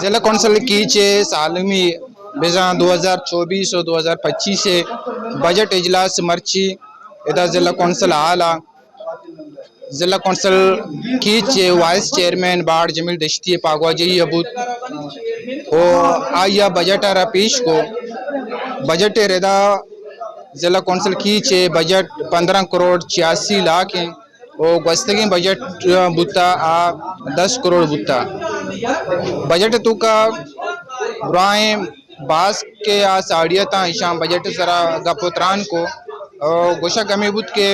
ضلع council catch ءِ سالمی بزاں دو ہزار چوبیس و دو ہزار پچیس ءِ بجٹ اجلاس مرچی ادا ضلع کونسل ہال ءَ ضلع کونسل کیچ ءِ وائس چیئرمین باڑ جمیل دشتی ءِ پاگواجہی ءَ بوت و آئی ءَ بجٹ ءَ را پیش کو۔ بجٹ ءِ ردا ضلع کونسل کیچ ءِ بجٹ پندرہ کروڑ چھیاسی لاکھ ایں و گوستگیں بجٹ بوتا آ دس کروڑ بوتا۔ بجٹ ءِ توکا براہیں باسکے آ ساڑی اتاں، ایشاں بجٹ ءِ سرا گپ و تران کو۔ او گوشگ ہمے بوت کہ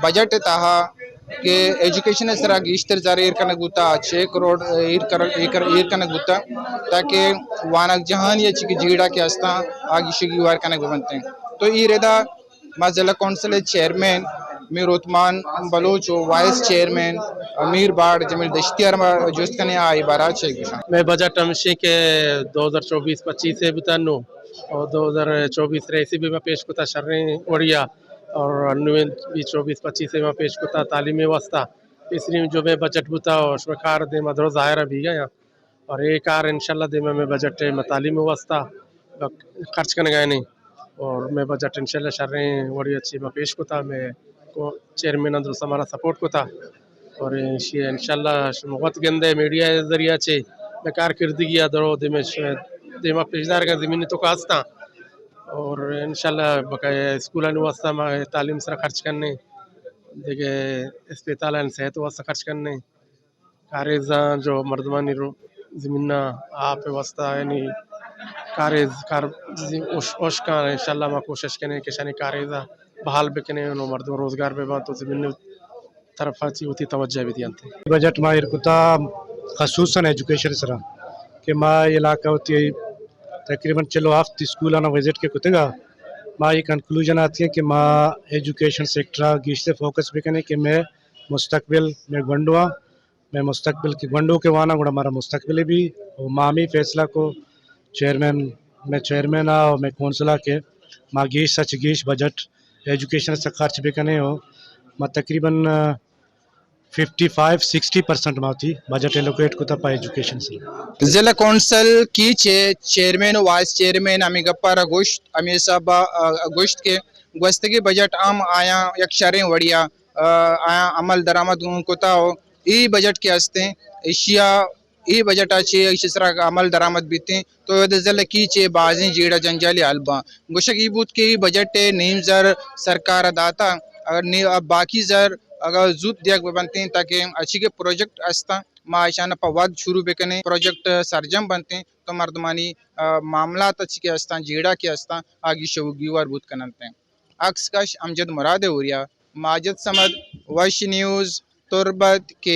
بجٹ ءِ تہا کہ ایجوکیشن ءِ سرا گیشتر زر ایر کنگ بوتا، چھ کروڑ ایر کر-، ایر کر-، ایر کنگ بوتا تاکہ وانگجاہانی ءَ چی کہ جیڑہ کہ ہستاں آ گیشی گیوار کنگ بہ بنتیں۔ تو ای ردا ما ضلع کونسل ءِ چیئرمین میر عثمان بلوچ و وائس چیئرمین میر باڑ جمیل دشتی ءَ را ما جست کنیں آئی بارہ ءَ چے گوشاں۔ مئے بجٹ ہمشی کہ دو ہزار چوبیس پچیس ءِ بوتا نو اور دو ہزار چوبیس تریسی بھی ما پیش کتا شریں وڑیا اور انویں بھی چوبیس پچیس ءِ ما پیش کتا تعلیم ءِ واسطہ۔ تیسری جو مئے بجٹ بوتا اور شمئے کار دیما درو ظاہر بیگا یا اور اے کار انشاءاللہ دیما مئے بجٹ ءَ مئے تعلیم ءِ واسطہ خرچ کنگا ایں اور مئے بجٹ انشاءاللہ شریں وڑی ءَ چی ما پیش کتا، مئے کو-، چیئرمین ءَ درست ہمارا سپورٹ کتا اور ایشی انشاءاللہ شما وت گندے میڈیا ءِ ذریعہ چے مئے کارکردگی ءَ درو دیما ش-، دیما پیش دارگا زمین ءِ توکا ہستاں اور انشاءاللہ بقایا اسکولانی واسطہ ما تعلیم ءِ سرا خرچ کنیں، دگہ اسپتالانی صحت ءِ واسطہ خرچ کنیں۔ کاریزاں جو مردمانی رو-، زمیناں آپ ءِ واسطہ یعنی کاریز کار زی-، اوش-، اوشکاں انشاءاللہ ما کوشش کنیں کہ شانی کاریزاں بحال بکنیں انو مردم روزگار بہ بنت و زمین طرفا چی وتی توجہ بدینت۔ بجٹ ما ایر کتا خصوصاً ایجوکیشن سرا کہ ما علاقہ وتی تقریباً چل و ہفت اسکولانا وزٹ کے کتگا، ما یہ کنکلوژن آتی ہیں کہ ما ایجوکیشن سیکٹرا گیشتر فوکس بکنیں کہ مئے مستقبل مئے گونڈواں مئے مستقبل کہ گونڈو کہ وانا گڑا مارا مستقبل بھی۔ و ما ہمے فیصلہ کو چیئرمین، مئے چیئرمین آ و مئے کونسل آ کہ ما گیش سچ گیش بجٹ ایجوکیشن سے خرچ بکنیں و ما تقریباً ففٹی فائیو سکسٹی پرسنٹ ما وتی بجٹ ایلوکیٹ کتا پا ایجوکیشن سے۔ ضلع کونسل کیچ ءِ چیئرمین و وائس چیئرمین ہمے گپا را گوشت، ہمے حساب ءَ، آ، گوشت کہ گوستگی بجٹ ہم آیاں یک شریں وڑیا، آ، آیاں عمل درآمد گون کتا و اے بجٹ کہ ہستیں، ایشیا، اے بجٹ ءَ چہ ایشی سرا عمل درآمد بیتیں تو ادا ضلع کیچ ءِ بازیں جیڑہ جنجالی حل باں۔ گوشگ ای بوت کہ اے بجٹ ءِ نیم زر سرکار ءَ داتا، اگر نی-، باقی زر اگر زوت دیگ بہ بنتیں تاکہ اچی کہ پروجیکٹ استاں ما ایشان پہ وھد شروع بکنیں، پروجیکٹ سرجم بنتیں تو مردمانی، آ، معاملات اچی کہ استاں، جیڑہ کہ استاں، آ گیش و گیوار بوت کننتیں۔ عکس کش امجد مراد اوریا، ماجد صمد، وش نیوز، تربت،